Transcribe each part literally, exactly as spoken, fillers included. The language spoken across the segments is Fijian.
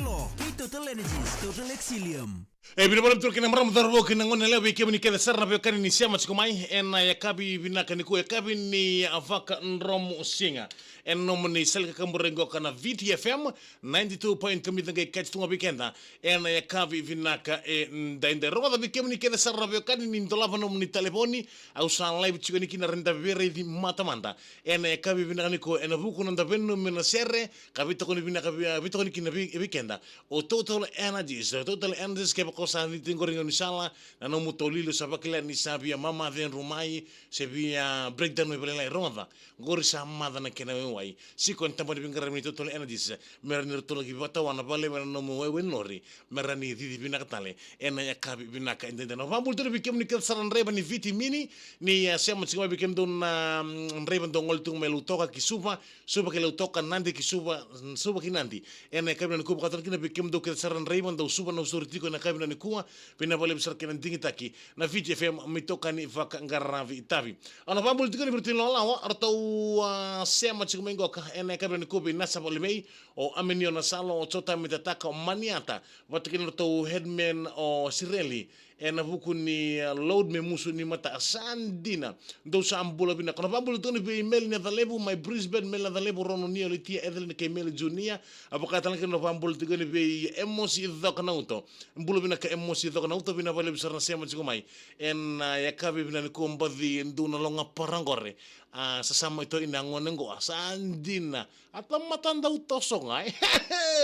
Lo, kei Total Energies, Total Excellium. E vinaka vakalevu tu kina marama, cauravou kei na goneyalewa, vei kemuni kece sara na veiwekani ni sema tiko mai ena yakavi vinaka nikua, yakavi ni Vakadromusiga. Ena nomuni sala ni kakaburaki qo ka na Viti F M, ninety-two point kamica qai kaci tu ga vei keda ena yakavi vinaka edaidai. Rogoca vei kemuni kece sara na veiwekani ni dolava nomuni talevoni, au sa live tiko yani kina, raica, vei raici mata mada. Ena yakavi vinaka nikua, ena vuku ni noda veiyanuyanu na sere, ka veitokoni vinaka, vei, veitokoni kina vei, vei keda o Total Energies. Total Energies, kevaka o sa ni tiko qori e gaunisala, na nomu taulili o sa vakila ni sa via mama cedru mai, se via breakdown mai vakalailai, rogoca. Qori sa maca na kena waiwai. Siko ena tabana ni veiqaravi ni Total Energies, me rawa ni ratou laki vakatawana vakalevu ena nomu waiwai ni lori, me rawa ni cici vinaka tale ena yakavi vinaka edaidai. Na vakabula tu vei kemuni kece sara na draiva ni Viti Mini, ni, a, sema tiko mai, vei kemudou na, mm, draiva dou gole tu mai Lautoka ki Suva, Suva ki Lautoka, Nadi ki Suva, Suva ki Nadi. Ena yakavi vinaka nikua, vakatalega kina vei kemudou kece sara na draiva dou Suva, Nausori tiko ena yakavi vinaka nikua, vinaka vakalevu sara kei na digitaki na Viti F M, me itokani vakaqaravi itavi. Au na vakabula tiko yani vei iratou na ilawalawa, ratou, a, sema tiko mai qoka ena yakavi vinaka nikua, vei Nasa Valemei, o Amenio Nasalo, o Jota Mitataka, o Maniata, vata kei na nodratou headman o Sireli, ena vuku ni, a, load me musu ni mata. Sa dina. Dou sa bula vinaka. Au na vakabula tiko yani vei Meli Nacalevu mai Brisbane, Meli Nacalevu, Rono, Nia, Litia, Evelyn kei Meli Junior. A, vakatalega kina au na vakabula tiko yani vei Emosi Cokanauto. Bula vinaka Emosi Cokanauto, vinaka vakalevu sara na sema tiko mai ena, a, yakavi vinaka nikua, baci dua na loga paraqore. A, sa sa mai toka na gone qo, a, sa dina. A tamata dau toso ga, e.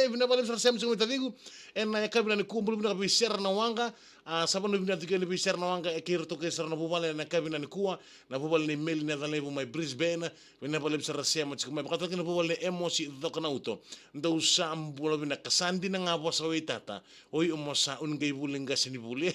Vinaka vakalevu sara na sema tiko mai taciqu ena yakavi vinaka nikua. Bula vinaka vei Sera na Waqa. A, sa vanua vinaka tiko yani vei Sera na Waqa, e, kei iratou kece sara na vuvale ena yakavi vinaka nikua, na vuvale nei Meli Nacalevu mai Brisbane. Vinaka vakalevu sara na sema tiko mai, vakatalega kina na vuvale nei Emosi Cokanauto. Dou sa bula vinaka. Sa dina ga vosa vei tata. Oi, o mo sa uni qai vuli qase ni vuli.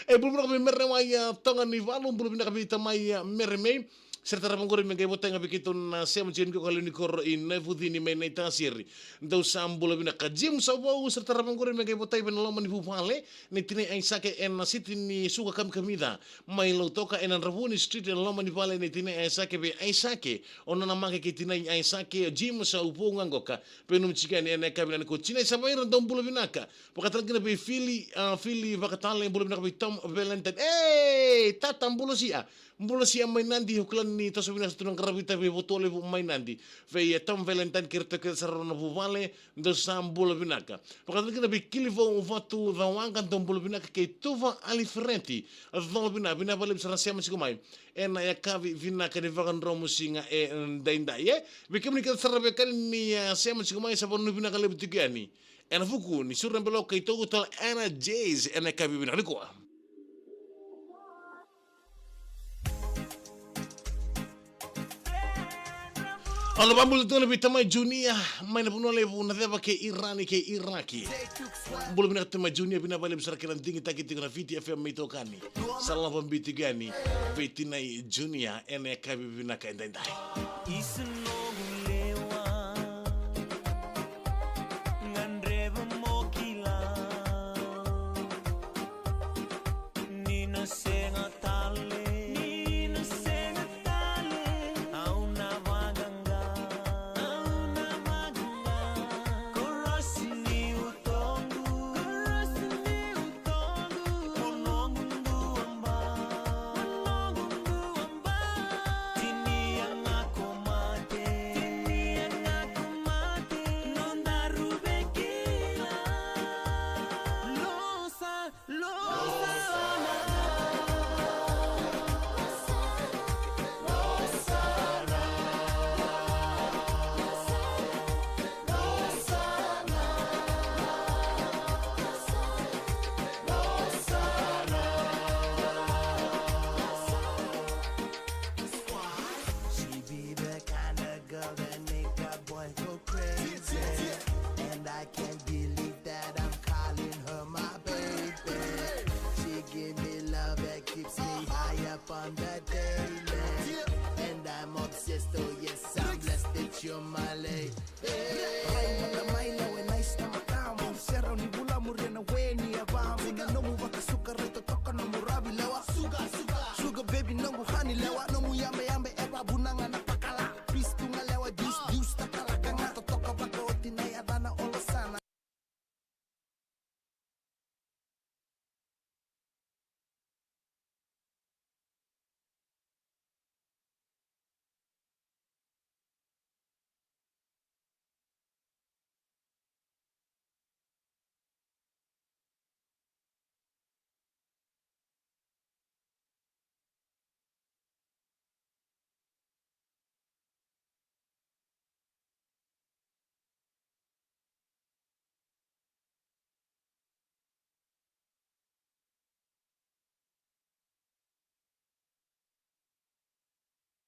E, bula vinaka vei Mere Wai, a, Toga ni Valu, bula vinaka vei tamai, a, Mere Mei. Sere tarava qori me qai votai ga vei keitou na sema tiko yani qo ka lewe ni koro i Naivucini mai Naitasiri. Dou sa bula vinaka. Jim Sauvou, sere tarava qori me qai votai vei na loma ni vuvale nei tinai Aisake ena siti ni suka kamikamica mai Lautoka, ena Dravuni Street, ena loma ni vale nei tinai Aisake, vei Aisake, o nona maqe kei tinai Aisake, Jim Sauvou ga qoka. Vei nomu tiko yani ena yakavi vinaka nikua, tinai Savaira, dou bula vinaka. Vakatalega kina vei Fili, a, Fili Vakatale, bula vinaka vei Tom Valentine. Ei, tata, bula sia. Bula sia mai Nadi, au kila ni toso vinaka sara tu na qaravi itavi e Votualevu mai Nadi. Vei, e, Tom Valentine kei iratou kece sara na vuvale, dou sa bula vinaka. Vakatalega kina vei Kilivou Vatucawaqa, dou bula vinaka, kei Tuva Alifereti. Cola vinaka, vinaka vakalevu sara na sema tiko mai ena yakavi vinaka ni Vakadromusiga edaidai, e. Vei kemuni kece sara na veiwekani ni, e, sema tiko mai, sa vanua vinaka levu tiko yani ena vuku ni Sure Beloka kei Total Energies ena yakavi vinaka nikua. Au na vakabula tiko yani vei tamai Junior mai na vanua levu na ceva kei Irani kei Iraki. Bula vinaka tamai Junior, vinaka vakalevu sara kei na digitaki tiko na Viti F M me itokani. Sa loloma bibi tiko yani vei tinai Junior ena yakavi vinaka edaidai. Isa noqu lewa, gadreva mo kila. Ni na sega tale, ni na sega tale, au na vaqaqa, au na vaqaqa. Korosi ni utoqu, korosi ni utoqu, o noqu duaba, o noqu duaba. Tini a gako mate.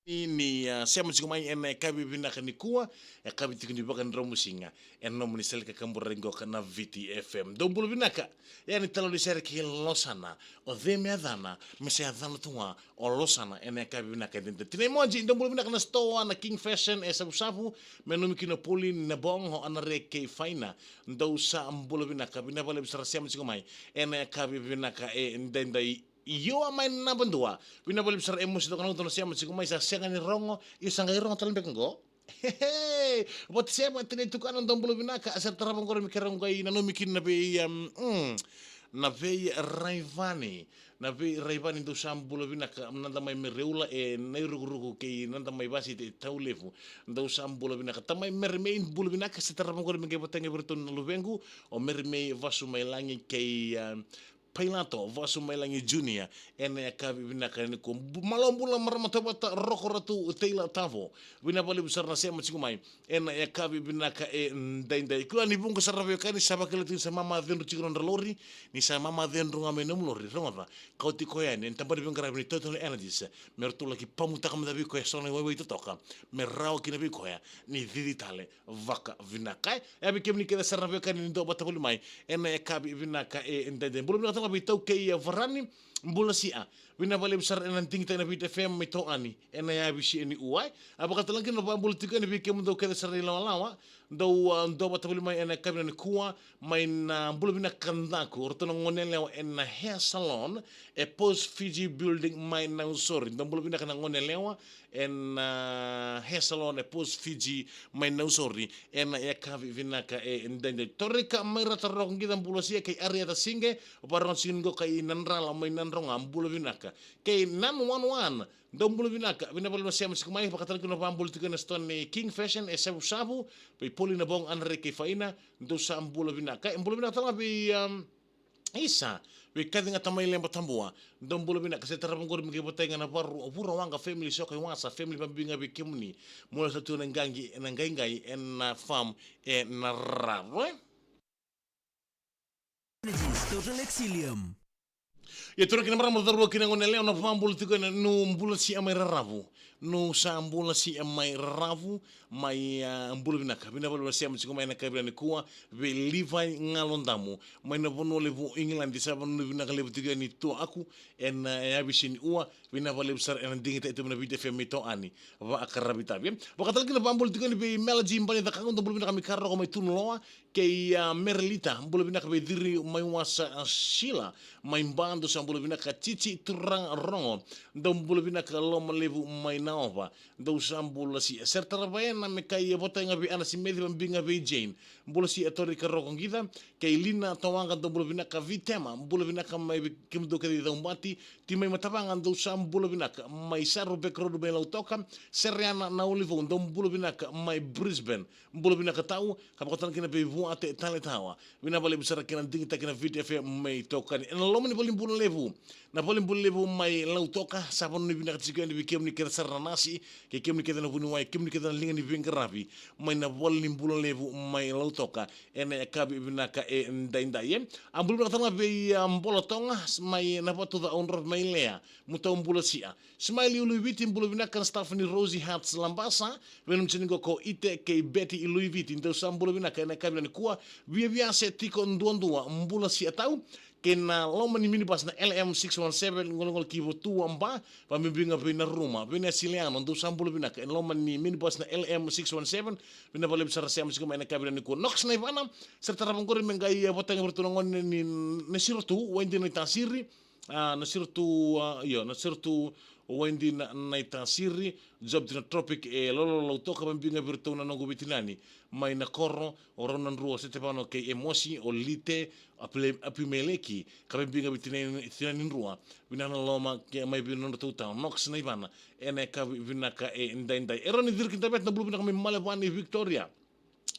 Ni, ni, ah, sema tiko mai ena yakavi vinaka nikua, yakavi tiko ni Vakaraubuka, ena nomuni sele ka kaburaki qo na Viti F M. Dou bula vinaka, ia ni talo ni sere kei Losana, o cei me yacana, me sa yacana tu ga o Losana, ena yakavi vinaka edaidai. Tina Emoji, dou bula vinaka na sitoa na King Fashion e Savusavu, me nomu kina Pauline Nabongo, Anare kei Faina, dou sa bula vinaka, vinaka vakalevu sara sema tiko mai, ena yakavi vinaka edaidai. Io, a mai naba dua. Vinaka vakalevu sara Emoji, dou na sema tiko mai, sa sega ni rogo, io sa qai rogo tale beka qo. Hehe. Vata sema Tina Tukana, dou bula vinaka, a sere tarava qori me keirau qai nanumi kina na vei, um, mm, na vei Raivani. Na vei Raivani, dou sa bula vinaka, Nada mai Mereula e Nairukuruku kei Nada mai Vasiti e Taulevu. Dou sa bula vinaka. Tamai Mere Mei, bula vinaka, a sere tarava qori me qai vata ga vei iratou na luvequ, o Mere Mei Vasu mai Lagi kei, um, Pailato Vasu mai Lagi Junior, ena yakavi vinaka nikua. Bu-, malo bula marama Tovata, Roko Ratu, Teila Tavo. Vinaka vakalevu sara na sema tiko mai, ena yakavi vinaka edaidai. Kila ni vuqa sara na veiwekani sa vakila tiko ni sa mamacedru tiko na nodra lori, ni sa mamacedru ga mai nomu lori, rogoca, kauti koya yani ena tabana ni veiqaravi ni Total Energies, me ratou laki pamutaka mada vei koya eso na iwaiwai totoka, me rawa kina vei koya ni cici tale vakavinaka. E, vei kemuni kece sara na veiwekani ni dou vata voli mai ena yakavi vinaka edaidai. Bula vinaka tale ga vei Tau kei Varani, bula sia. Vinaka vakalevu sara ena digitaki na Viti F M mai Toani ena yakavi nikua. A vakatalega kina na vakabula tiko yani vei kemudou kece sara na ilawalawa, dou, ah, dou vata voli mai ena yakavi nikua, mai na bula vinaka Daku, o ratou na goneyalewa ena hair salon e Pos Fiji Building mai Nausori. Dou bula vinaka na goneyalewa ena, ah, hair salon e Pos Fiji mai Nausori, ena yakavi vinaka edaidai. Torika mai Rata, Roko Qica, bula sia, kei Ariata Sige, vakarogo tiko qo kei Nadrala mai Nadroga, bula vinaka. Kei Nan Wan Wan, dou bula vinaka, vinaka vakalevu na sema tiko mai, vakatalega kina na vakabula tiko ena sitoa ni King Fashion e Savusavu, vei Pauline Nabongo, Anare kei Faina, dou sa bula vinaka. E, bula vinaka tale ga vei, um, Isa, vei Kaci Gata mai Leba Tabua, dou bula vinaka, a sere tarava qori me qai vata ga na Varu, Vura Waqa family, Soka i Wasa family, vakabibi ga vei kemuni. Mo sa tu na qaqi, na qaiqai ena farm e Naravu, e. Energies, Total Exilium. Ia, turaga kei na marama, cauravou kei na goneyalewa, na vakabula tiko yani, nu bula sia mai Raravu. Nu sa bula sia mai Raravu, mai, ah, bula vinaka. Vinaka vakalevu na sema tiko mai ena yakavi nikua, vei Livai Galodamu, mai na vanua levu o Igiladi, sa vanua vinaka levu tiko yani Tuaku, ena, ah, yakavi nikua, vinaka vakalevu sara ena digitaki tu mai na Viti F M mai Toani, Vakaraubuka. Vakatalega kina na vakabula tiko yani vei Melody Bani Cakagu, dou bula vinaka mai Karoko mai Tunuloa, kei, ah, Merelita, bula vinaka vei Ciri mai Wasa, ah, Sila mai Ba, dou sa bula vinaka. Titi Turaga Rogo, dou bula vinaka Loma Levu mai Naova, dou sa bula sia. Sere tarava ena me qai vata ga vei Ana Simeci, vakabibi ga vei Jane, bula sia. Torika Roko Qica, kei Lina Tawaqa, dou bula vinaka. Vitema, bula vinaka mai vei kemudou kece i Caubati. Timi mai Matavaqa, dou sa bula vinaka. Mai Saru Back Road mai Lautoka, Sereana na Olivou, dou bula vinaka mai Brisbane. Bula vinaka Tau, ka vakatalega kina vei Vuate Taletawa. Vinaka vakalevu sara kei na digitaki na Viti F M mai Tokani. Ena loma ni valenibula levu, na valenibula levu mai Lautoka, sa vanua ni vinaka tiko yani vei kemuni kece sara na nasi, kei kemuni kece na vuniwai, kemuni kece na liga ni veiqaravi mai na valenibula levu mai Lautoka, ena yakavi vinaka edaidai, e. A bula vinaka tale ga vei, ah, Bola Toga mai Navatuca, Audrove mai Lea, mo dou bula sia. Smiley Uluiviti, bula vinaka. Na staff ni Rosie Hearts Labasa, vei na machine qo ko Ite kei Betty Uluiviti, dou sa bula vinaka ena yakavi nikua. Viaviase Tiko Duadua, bula sia Tau. Kei na loma ni minibus na L M six one seven, qolaqola ki Vatuwa Ba, vakabibi ga vei Naruma, vei na Siliano, dou sa bula vinaka ena loma ni minibus na L M six one seven. Vinaka vakalevu sara sema tiko mai ena yakavi nikua. Nox Naivana, sere tarava qori me qai vata ga vei iratou na gone ni Nasiratu Waidina Naitasiri, ah, Nasiratu, ah, io, Nasiratu Waidina Naitasiri, job tiko na Tropic e Lolo Lautoka, vakabibi ga vei iratou na noqu veitinani mai Nakoro, o rau na drua, Setevano kei Emosi, o Lite, Apile-, Apimeleki, ka vakabibi ga vei tinani, tinani drua. Vinaka na loma kei, mai vei nodratou tau, Nox Naivana, ena yakavi vinaka edaidai. Eroni Ciriki Daveta, na bula vinaka mai Malevani, Victoria.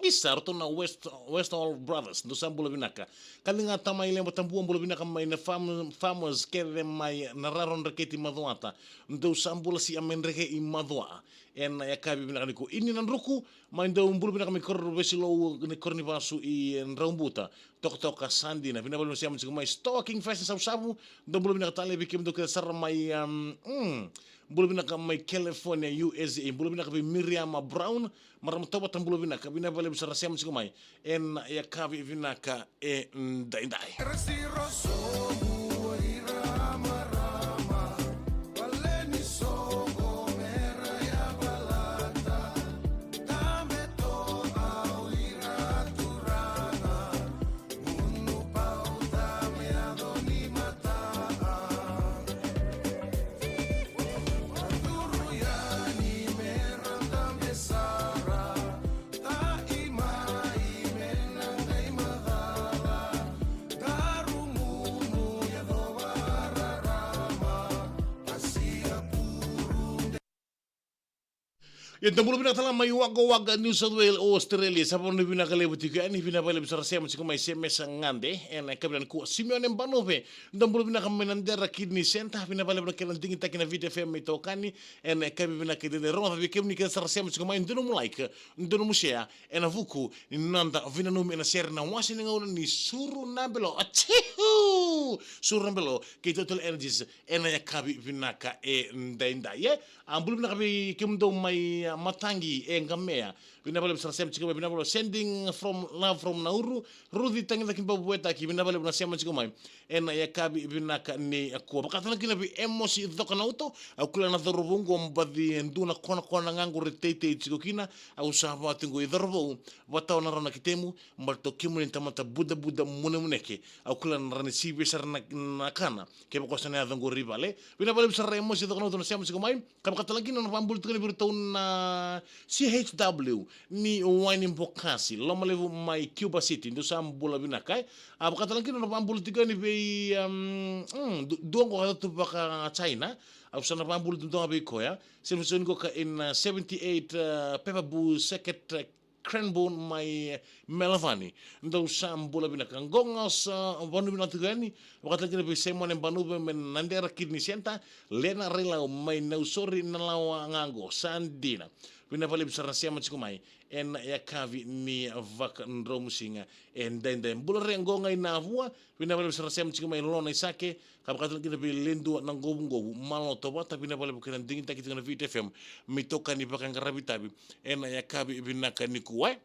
Isa, ratou na West, West Hall Brothers, dou sa bula vinaka. Kaci Gata mai Leba Tabua, bula vinaka mai na farm-, farmers kece mai Nararo, Dreketi, Macuata, dou sa bula sia mai Dreketi, Macuata, ena yakavi vinaka nikua. Ini Nadruku, mai dou bula vinaka mai koro Vesilou, ni koro ni vasu i Draubuta, Tokatoka, sa dina. Vinaka vakalevu na sema tiko mai. Sitoa King Fashion Savusavu, dou bula vinaka tale, vei kemudou kece sara mai, um, mm, Bula vinaka mai California, U S A. Bula vinaka vei Miriama Brown. Marama Taubata, bula vinaka. Vinaka vakalevu sara sema tiko mai ena yakavi vinaka edaidai. Ia, da bula vinaka tale mai Wagga Wagga, New South Wales, Australia. Sa vanua vinaka levu tiko yani, vinaka vakalevu sara sema tiko mai, Semesa Gade ena yakavi nikua. Simeone Banuve, da bula vinaka mai Nadera Kidney Center, vinaka vakalevu na kena digitaki na Viti F M mai Tokani ena yakavi vinaka edaidai. Rogoca vei kemuni kece sara sema tiko mai, dua nomu like, dua nomu share, ena vuku ni noda vinanumi ena sere na wase ni gauna ni Suru na Belo. Achihu! Suru na Belo kei Total Energies ena yakavi vinaka edaidai, e. A, bula vinaka vei kemudou mai, a, Matagi e Gamea. Vinaka vakalevu sara sema tiko mai, vinaka vakalevu, sending from, love from Nauru. Ruthi Tagicaki Babuetaki, vinaka vakalevu na sema tiko mai ena yakavi vinaka nikua. Vakatalega kina vei Emosi Cokanauto, au kila na cauravou qo baci e dua na konakona ga qori teitei tiko kina. Au sa vaka tiko qo, i cauravou, vakatawa na rau na kitemu, baleta o kemuni tamata budabuda munemuneke. Au kila na rawa ni sivi sara na, na kana kevaka o sa na yaco qori i vale. Vinaka vakalevu sara Emosi Cokanauto na sema tiko mai. Ka vakatalega kina na vakabula tiko yani vei iratou na C H W ni Waini Bokasi, Lomalevu mai Cuba City, dou sa bula vinaka, e. A, vakatalega kina na vakabula tiko yani vei, um, mm, du-, dua qo ka tu vaka China. Au sa na vakabula duadua ga vei koya. Sema tiko yani qo ka in, uh, seventy-eight, uh, Pepper Boo Circuit, uh, Cranbourne mai Melbourne. Dou sa bula vinaka. Qo ga sa vanua vinaka tiko yani. Vakatalega kina vei Simone Banuve mai Nadera Kidney Center. Lena Railau mai Nausori, Nalawa ga qo. Sa dina. Vinaka vakalevu sara na sema tiko mai ena yakavi ni Vakadromusiga edaidai. Bula Re qo ga i Navua. Vinaka vakalevu sara na sema tiko mai, Lona Isake. Ka vakatalega kina vei Ledua Naqovuqovu, Malo Tovata, vinaka vakalevu kei na digitaki tiko na Viti F M mai Tokani, vakaqaravi itavi ena yakavi vinaka nikua, e.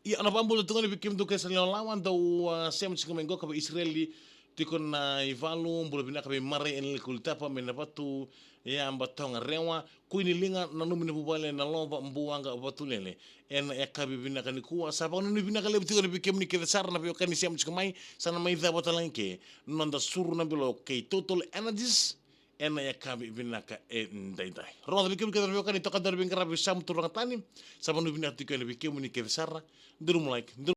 Ia, na vakabula tiko yani vei kemudou kece sa lewalawa, dou, a, sema tiko mai qo ka vei Isireli tiko na ivalu, bula vinaka vei Marai ena Likulitapa mai Navatu, Yaba Toga Rewa, Kuini Liga, Nanumi Navuvale, Nalova, Buaqa, Vatulele, ena yakavi vinaka nikua. Sa vakanuinui vinaka levu tiko yani vei kemuni kece sara na veiwekani sema tiko mai. Sa na mai cava talega eke na noda Suru na Belo kei Total Energies ena yakavi vinaka edaidai. Rogoca vei kemuni kece na veiwekani, toka dua na veiqaravi, Samu Turaga Tani. Sa vakanuinui vinaka tiko yani vei kemuni kece sara. Dua nomu like, dua